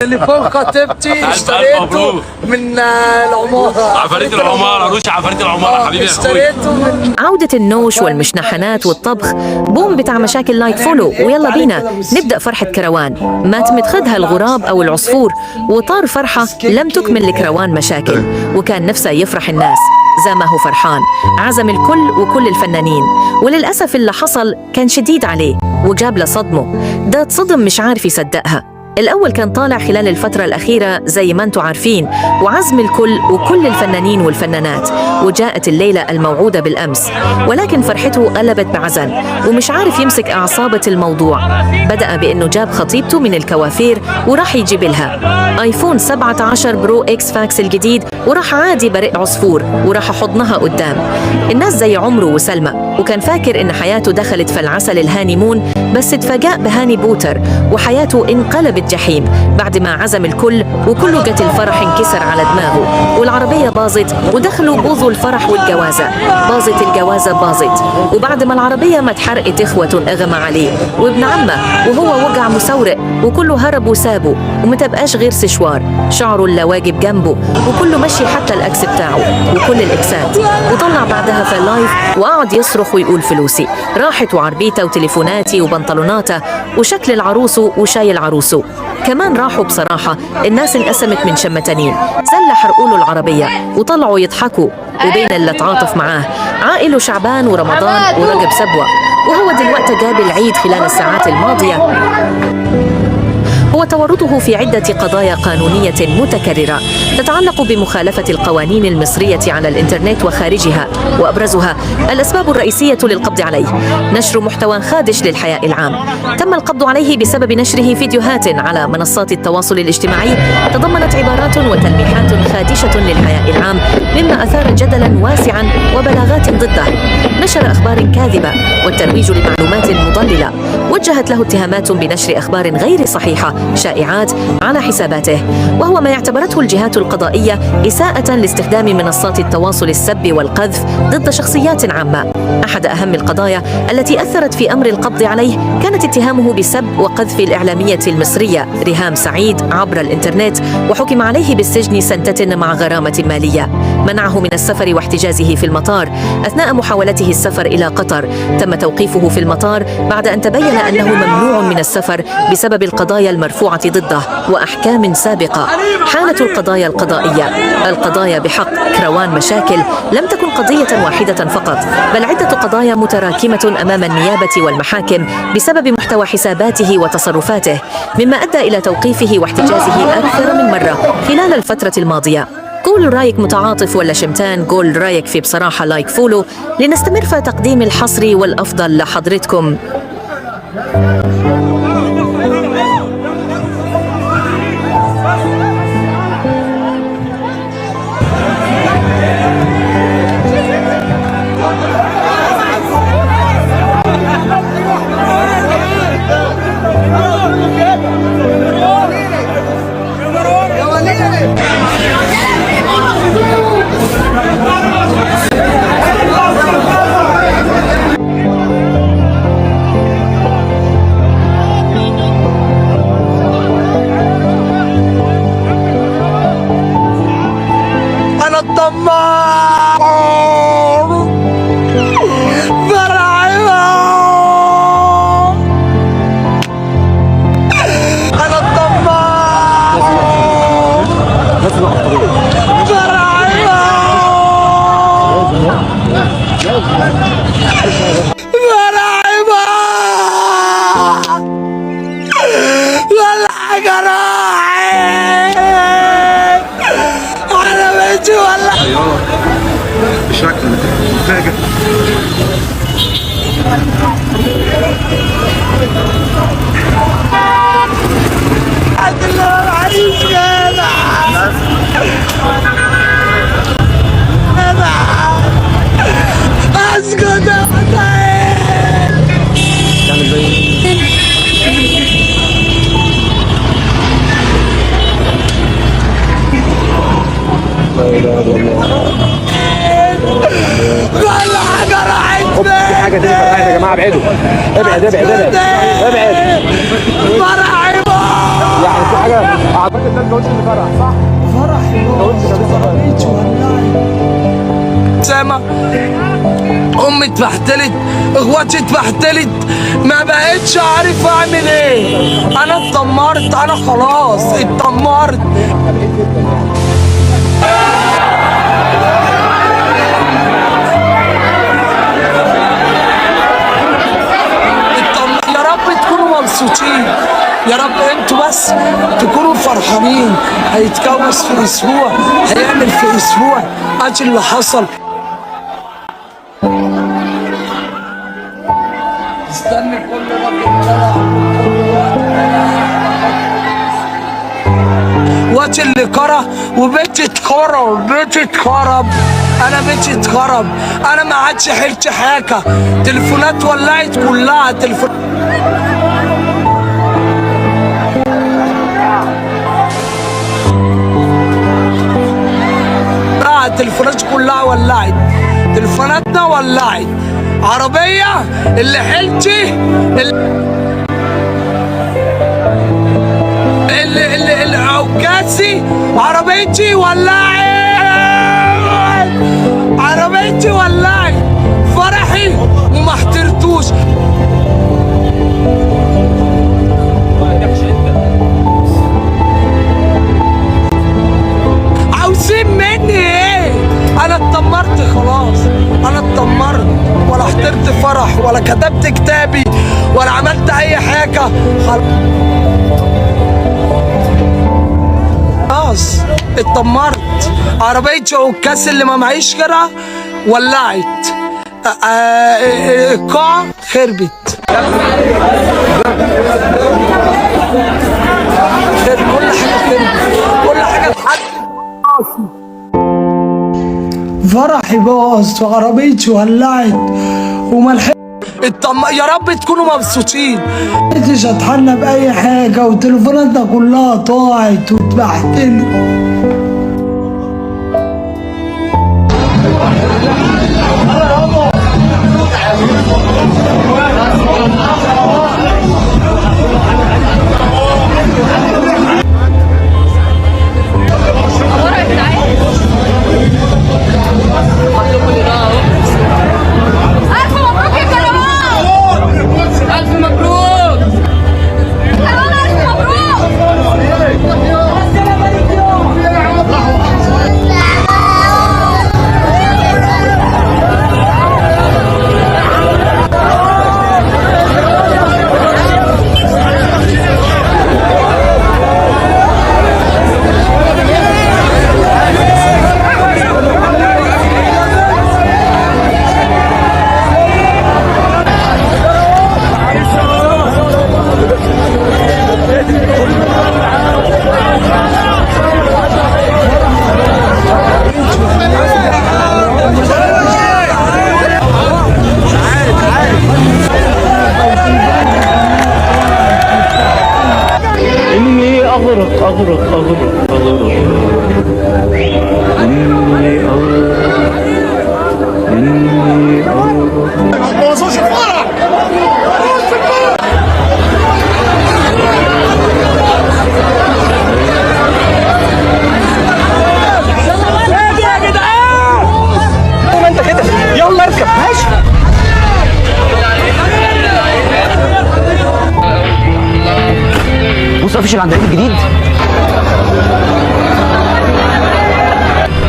تليفون خطيبتي اشتريته من العمارة. عفاريت العمارة، روش عفاريت العمارة حبيبي يا اخويا. اشتريته من عودة النوش والمشنحنات والطبخ، بوم بتاع مشاكل like follow، ويلا بينا نبدأ فرحة كروان. ما تمتخدها الغراب أو العصفور، وطار فرحة لم تكمل لكروان مشاكل، وكان نفسه يفرح الناس زي ما هو فرحان، عزم الكل وكل الفنانين، وللأسف اللي حصل كان شديد عليه وجاب له صدمة، ده اتصدم مش عارف يصدقها. الأول كان طالع خلال الفترة الأخيرة زي ما انتم عارفين، وعزم الكل وكل الفنانين والفنانات، وجاءت الليلة الموعودة بالأمس، ولكن فرحته قلبت بعزن ومش عارف يمسك أعصابة الموضوع. بدأ بأنه جاب خطيبته من الكوافير وراح يجيب لها iPhone 17 Pro X فاكس الجديد، وراح عادي برق عصفور وراح حضنها قدام الناس زي عمره وسلمى، وكان فاكر إن حياته دخلت في العسل ال honeymoon، بس اتفاجأ بهاني بوتر وحياته انقلبت جحيم بعد ما عزم الكل وكله جت الفرح انكسر على دماغه، والعربية باظت ودخلوا بوظوا الفرح والجوازة، باظت الجوازة باظت. وبعد ما العربية ما اتحرقت اخوته اغمى عليه وابن عمه وهو وجع مسورق، وكله هرب وسابه ومتبقاش غير سشوار شعره اللاواجب جنبه، وكله مشي حتى ال ex بتاعه وكل الاكسات. وطلع بعدها في ال live وقعد يصرخ ويقول فلوسي راحت وعربيته وتليفوناتي وبنطلوناته وشكل العروسة وشايل عروسه كمان راحوا. بصراحة الناس انقسمت من شمتانين، زل حرقوا له العربية وطلعوا يضحكوا، وبين اللي تعاطف معاه عائلة شعبان ورمضان ورجب سبوة، وهو دلوقتي جاب العيد خلال الساعات الماضية. هو تورطه في عدة قضايا قانونية متكررة تتعلق بمخالفة القوانين المصرية على الإنترنت وخارجها، وأبرزها الأسباب الرئيسية للقبض عليه نشر محتوى خادش للحياء العام. تم القبض عليه بسبب نشره فيديوهات على منصات التواصل الاجتماعي تضمنت عبارات وتلميحات خادشة للحياء العام، مما أثار جدلا واسعا وبلاغات ضده. نشر أخبار كاذبة والترويج لمعلومات مضللة، وجهت له اتهامات بنشر أخبار غير صحيحة شائعات على حساباته، وهو ما اعتبرته الجهات القضائية إساءة لاستخدام منصات التواصل السب والقذف ضد شخصيات عامة. أحد أهم القضايا التي أثرت في أمر القبض عليه كانت اتهامه بسب وقذف الإعلامية المصرية ريهام سعيد عبر الإنترنت، وحكم عليه بالسجن سنتين مع غرامة مالية. منعه من السفر واحتجازه في المطار أثناء محاولته السفر إلى قطر. تم توقيفه في المطار بعد أن تبين أنه ممنوع من السفر بسبب القضايا المرفوعة ضده وأحكام سابقة. حالة القضايا القضائية، القضايا بحق كروان مشاكل لم تكن قضية واحدة فقط، بل عدة قضايا متراكمة أمام النيابة والمحاكم بسبب محتوى حساباته وتصرفاته، مما أدى إلى توقيفه واحتجازه أكثر من مرة خلال الفترة الماضية. قول رايك متعاطف ولا شمتان، قول رايك في بصراحة like follow لنستمر في تقديم الحصري والأفضل لحضرتكم. انا الطماع برعبه، انا الطماع برعبه، برعبه، ولا حاجة راحت على بيتي ولا بشكل مفاجئ. عبد الله العزيز جدع جدع، اسكت يا حسين. ولا حاجة راحت في حاجة تانية فرقعت يا جماعة، ابعدوا ابعد ابعد ابعد ابعد. مرعبة. يعني في حاجة اعتقد ده الكاوتش اللي فرح صح؟ فرح الكاوتش ولعت. سامة امي اتبهدلت، اخواتي اتبهدلت، ما بقتش عارف اعمل ايه. انا اتدمرت، انا خلاص اتدمرت. يا رب تكونوا مبسوطين، يا رب انتوا بس تكونوا فرحانين. هيتجوز في اسبوع، هيعمل في اسبوع، ادي اللي حصل. استني كل راجل طلع كل وقت اللي كره، وبيتي اتخرب، بيتي اتخرب، انا بيتي اتخرب، انا ما عادش حيلتي حاجة. تليفونات ولعت كلها، تليفون التليفونات كلها ولعت، تليفوناتنا ولعت. عربية اللي حيلتي اللي اللي عكاسي، عربيتي ولعت، عربيتي ولعت، فرحي وما حضرتوش. عاوزين مني ايه؟ انا اتدمرت خلاص، انا اتدمرت، ولا حضرت فرح ولا كتبت كتابي ولا عملت اي حاجة. خلاص اتدمرت. عربية عكاز اللي ما معيش غيرها ولعت، القاعة خربت، كل حاجة خربت، كل حاجة اتحدت. فرحي باظ وعربيتي ولعت وما لحقتش. يا رب تكونوا مبسوطين. مش هتحنى بأي حاجة، وتليفوناتنا كلها ضاعت واتبهدلت. ألف مبروك يا كروان! ألف مبروك! كروان ألف مبروك! إني أغرق أغرق أغرق أغرق، إني أغرق، إني أغرق. يا جدعان ما انت كده يلا اركب ماشي. بص مفيش العندليب الجديد،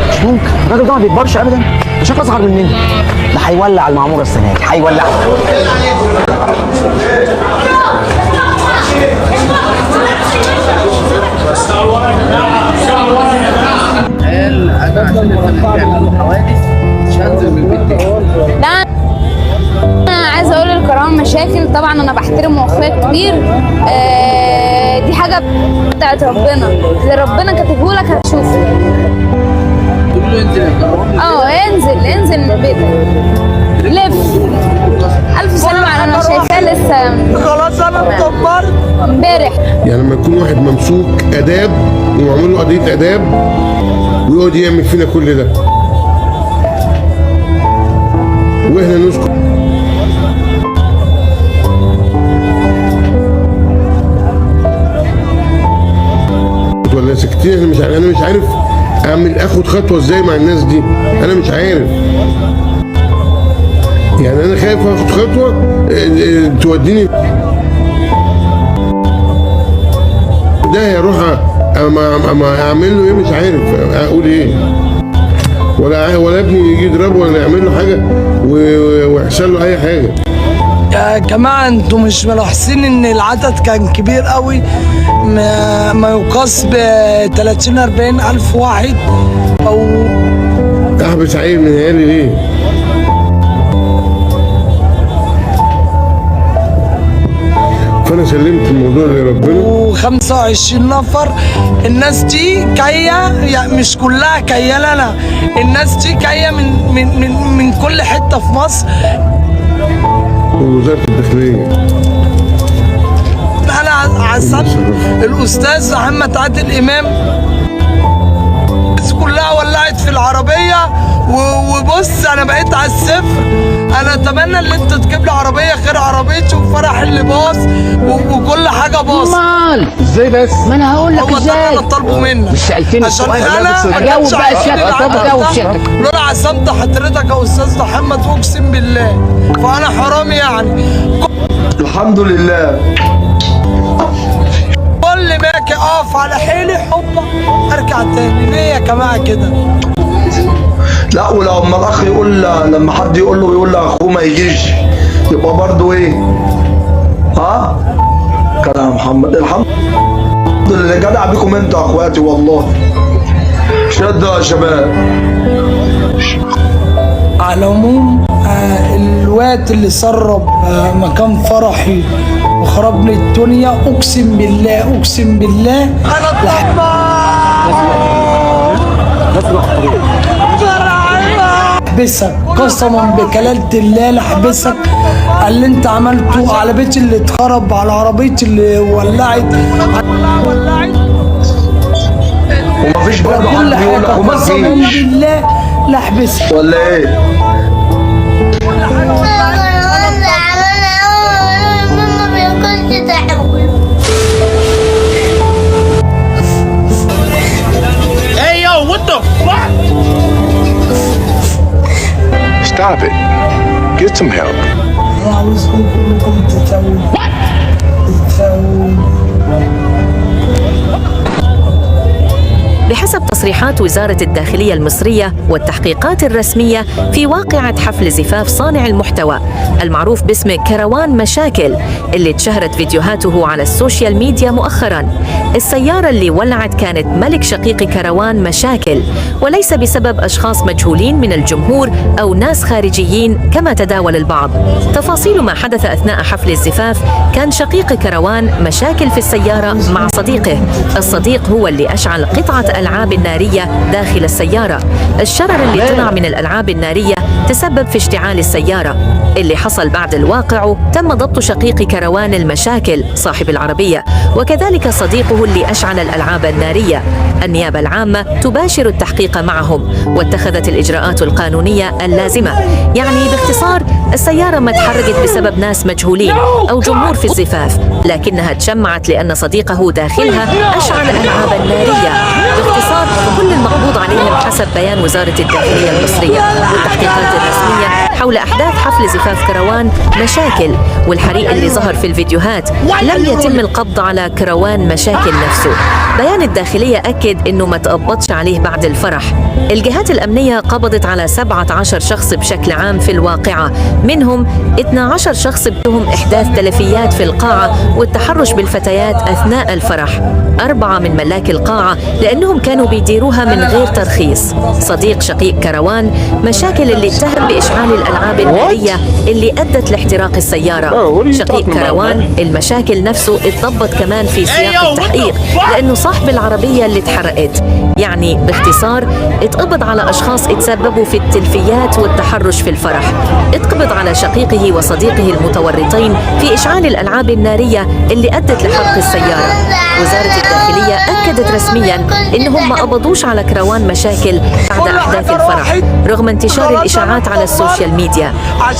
مش ممكن الراجل ده ما بيكبرش ابدا، ده شكله اصغر مننا. ده هيولع المعمورة السنة دي، هيولع. قال انا عشان بيعملوا حوادث مش هنزل من البيت تاني. لا انا عايزه اقول للكروان مشاكل، طبعا انا بحترمه واخويا الكبير، دي حاجة بتاعت ربنا، اللي ربنا كاتبه لك هتشوفه. تقول له انزل يا كروان، انزل انزل من بيتك، لف. الف سلامه على انا شايفاه لسه خلاص انا اتدمرت امبارح. يعني لما يكون واحد ممسوك اداب ومعمول له قضية اداب ويقعد يعمل فينا كل ده واحنا نسكت. ولا ساكتين؟ احنا مش عارف، انا مش عارف اعمل اخد خطوة ازاي مع الناس دي، انا مش عارف. يعني انا خايف اخد خطوة توديني ده، اروح اعمل له ايه؟ مش عارف اقول ايه، ولا ابني يجي يضربه ولا يعمل له حاجة ويحصل له اي حاجة. يا جماعة انتوا مش ملاحظين ان العدد كان كبير قوي، ما يقاس ب 30 40 الف واحد؟ او احبس عيل من عيالي ليه؟ فانا سلمت الموضوع لربنا. و25 نفر. الناس دي جاية، يعني مش كلها جاية لنا، الناس دي جاية من من من من كل حتة في مصر. ووزارة الداخلية. انا عزمت الاستاذ محمد عادل امام، الناس كلها ولعت في العربية. وبص انا بقيت على الصفر. انا اتمنى ان انت تجيب لي عربية غير عربيتي، وفرح اللي باظ وكل حاجة باظ. امال ازاي بس؟ ما انا هقول لك هو ده اللي ازاي. انا طالبه منك، مش سالتني عشان السؤال. انا ما اجاوب كانش بقى عاجبني سيادتك. طب العدد اجاوب ده. سيادتك. لولا عصمت حضرتك يا استاذ محمد اقسم بالله فانا حرام يعني. الحمد لله. كل ما اجي اقف على حيلي حبه ارجع تاني. ليه يا جماعة كده؟ لا، ولما الاخ يقول، لما حد يقول له، يقول لاخوه ما يجيش، يبقى برضه ايه؟ ها؟ كده يا محمد. الحمد لله جدع بيكم انتوا يا اخواتي والله. شدوا يا شباب. على العموم الواد اللي سرب مكان فرحي وخرب لي الدنيا، اقسم بالله اقسم بالله انا احبسك قسما بكلالة الله لحبسك. اللي انت عملته على بيتي اللي اتخرب، على عربيتي اللي ولعت، ومفيش برضه حد كل بيقول حاجة لاخوه ما قسما تجيش بالله لحبسك. ولا ايه؟ Hey yo, what the fuck? Stop it. Get some help. انا عاوزكم كلكم تتساووا تتساووا. بحسب تصريحات وزارة الداخلية المصرية والتحقيقات الرسمية في واقعة حفل زفاف صانع المحتوى المعروف باسم كروان مشاكل اللي اتشهرت فيديوهاته على السوشيال ميديا مؤخراً، السيارة اللي ولعت كانت ملك شقيق كروان مشاكل، وليس بسبب أشخاص مجهولين من الجمهور أو ناس خارجيين كما تداول البعض. تفاصيل ما حدث أثناء حفل الزفاف: كان شقيق كروان مشاكل في السيارة مع صديقه، الصديق هو اللي أشعل قطعة ألعاب النارية داخل السيارة. الشرر اللي طلع من الألعاب النارية تسبب في اشتعال السيارة. اللي حصل بعد الواقع: تم ضبط شقيق كروان المشاكل صاحب العربية، وكذلك صديقه اللي أشعل الألعاب النارية. النيابة العامة تباشر التحقيق معهم واتخذت الإجراءات القانونية اللازمة. يعني باختصار السيارة ما تحرقت بسبب ناس مجهولين أو جمهور في الزفاف، لكنها تشمعت لأن صديقه داخلها أشعل ألعابا نارية. باختصار كل المقبوض عليهم حسب بيان وزارة الداخلية المصرية والتحقيقات الرسمية حول أحداث حفل زفاف كروان مشاكل والحريق اللي ظهر في الفيديوهات، لم يتم القبض على كروان مشاكل نفسه. بيان الداخلية أكد أنه ما تقبضش عليه بعد الفرح. الجهات الأمنية قبضت على 17 شخص بشكل عام في الواقعة، منهم 12 شخص بتهم إحداث تلفيات في القاعة والتحرش بالفتيات أثناء الفرح، 4 من ملاك القاعة لأنهم كانوا بيديروها من غير ترخيص، صديق شقيق كروان مشاكل اللي اتهم بإشعال الألعاب النارية اللي أدت لاحتراق السيارة، شقيق كروان المشاكل نفسه اتضبط كمان في سياق التحقيق لأنه صاحب العربية اللي اتحرقت. يعني باختصار اتقبض على أشخاص اتسببوا في التلفيات والتحرش في الفرح، اتقبض على شقيقه وصديقه المتورطين في إشعال الألعاب النارية اللي أدت لحرق السيارة. وزارة الداخلية أكدت رسمياً إنهم ما قبضوش على كروان مشاكل بعد أحداث الفرح رغم انتشار الإشاعات على السوشيال ميديا. ميديا.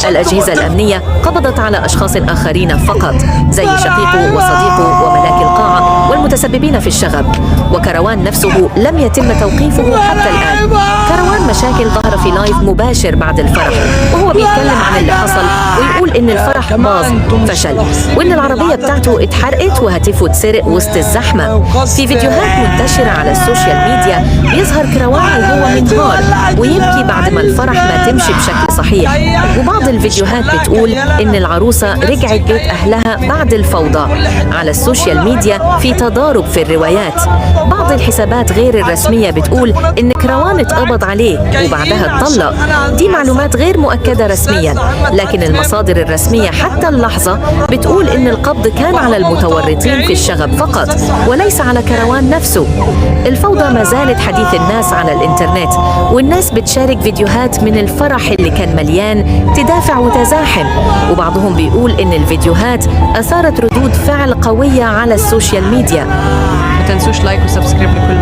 الأجهزة الأمنية قبضت على أشخاص آخرين فقط، زي شقيقه وصديقه وملاك القاعة والمتسببين في الشغب، وكروان نفسه لم يتم توقيفه حتى الآن. كروان مشاكل ظهر في live مباشر بعد الفرح وهو بيتكلم عن اللي حصل ويقول إن الفرح باظ فشل، وإن العربية بتاعته اتحرقت وهاتفه اتسرق وسط الزحمة. في فيديوهات منتشرة على السوشيال ميديا بيظهر كروان وهو منهار ويبكي بعد ما الفرح ما تمشي بشكل صحيح، وبعض الفيديوهات بتقول إن العروسة رجعت بيت أهلها بعد الفوضى. على السوشيال ميديا في تضارب في الروايات، بعض الحسابات غير الرسمية بتقول إن كروان اتقبض عليه وبعدها اتطلق. دي معلومات غير مؤكدة رسميا، لكن المصادر الرسمية حتى اللحظة بتقول إن القبض كان على المتورطين في الشغب فقط وليس على كروان نفسه. الفوضى ما زالت حديث الناس على الإنترنت، والناس بتشارك فيديوهات من الفرح اللي كان مليان تدافع وتزاحم، وبعضهم بيقول إن الفيديوهات أثارت ردود فعل قوية على السوشيال ميديا. ما تنسوش like و subscribe لكل